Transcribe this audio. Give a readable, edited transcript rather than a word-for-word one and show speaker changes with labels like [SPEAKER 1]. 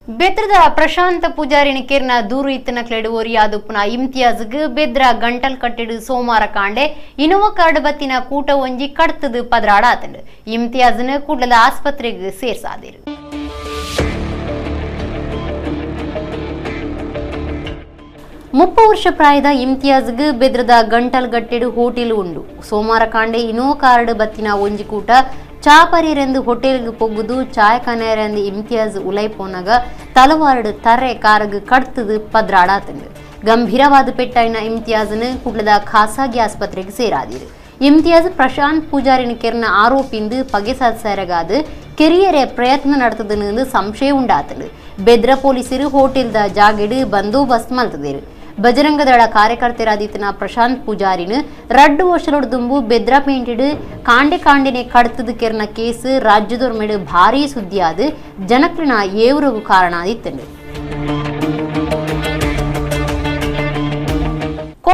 [SPEAKER 1] ಬೆದ್ರದ ಪ್ರಶಾಂತ ಪೂಜಾರಿನ ಕೆರ್ನ ದೂರು ಇತ್ತನ ಕ್ಲೆಡು ಒರಿಯಾದುಪ್ಪುನ ಇಮ್ತಿಯಾಜ್ಗ್ ಬೆದ್ರ ಗಂಟಲ್ ಕಟ್ಟೆಡು ಸೋಮವಾರ ಕಾಂಡೆ ಇನೋವಾ ಕಾರ್ಡ್ ಬತ್ತಿನ ಕೂಟ ಒಂಜಿ ಕಡ್ತದು ಪದ್ರಾಡ ಆತಂಡು. ಇಮ್ತಿಯಾಜ್ನ ಕೂಡ್ಲದ ಆಸ್ಪತ್ರೆಗೆ ಸೇರ್ಸಾದಿರು. 30 ವರ್ಷ ಪ್ರಾಯದ ಇಮ್ತಿಯಾಜ್ಗ್ ಬೆದ್ರದ ಗಂಟಲ್ ಗಟ್ಟೆಡು ಹೋಟೆಲ್ ಉಂಡು. ಸೋಮವಾರ ಕಾಂಡೆ ಇನೋವಾ ಕಾರ್ಡ್ ಬತ್ತಿನ ಒಂಜಿ ಕೂಟ ಚಾಪರಿರೆಂದು ಹೋಟೆಲ್ಗೆ ಪೊಗ್ಗುದು ಚಾಯಖಾನೆರೆಂದು ಇಮ್ತಿಯಾಜ್ ಉಲೈ ಪೋನಗ ತಲವಾರಡು ತರೆ ಕಾರಗ್ ಕಡ್ತದು ಪದ್ರಾಡಾತಂಡು. ಗಂಭೀರವಾದ ಪೆಟ್ಟಾಯಿನ ಇಮ್ತಿಯಾಜ್ನ ಕುಡ್ಲದ ಖಾಸಗಿ ಆಸ್ಪತ್ರೆಗೆ ಸೇರಾದಿರು. ಇಮ್ತಿಯಾಜ್ ಪ್ರಶಾಂತ್ ಪೂಜಾರಿನ ಕೆರ್ನ ಆರೋಪಿಂದು ಪಗೆ ಸಾಧಿಸರಗಾದು ಕೆರಿಯರೆ ಪ್ರಯತ್ನ ನಡೆತದನ್ನು ಸಂಶಯ ಉಂಡಾತಂಡು. ಬೆದ್ರ ಪೊಲೀಸರು ಹೋಟೆಲ್ದ ಜಾಗೆಡು ಬಂದೋಬಸ್ತ್ ಮಲ್ತದಿರು. ಬಜರಂಗದಳ ಕಾರ್ಯಕರ್ತರಾದಿತ್ತನ ಪ್ರಶಾಂತ್ ಪೂಜಾರಿನ 2 ವರ್ಷಲೋಡು ದುಂಬು ಬೆದ್ರ ಪೇಂಟೆಡ್ ಕಾಂಡೆ ಕಾಂಡೆನೆ ಕಡ್ತದ ಕೆರ್ನ ಕೇಸ್ ರಾಜ್ಯದೊರ್ಮೆಡು ಭಾರೀ ಸುದ್ದಿಯಾದ ಜನಕ್ಲಿನ ಏವ್ರಗು ಕಾರಣ ಆದಿತ್ತಂಡು.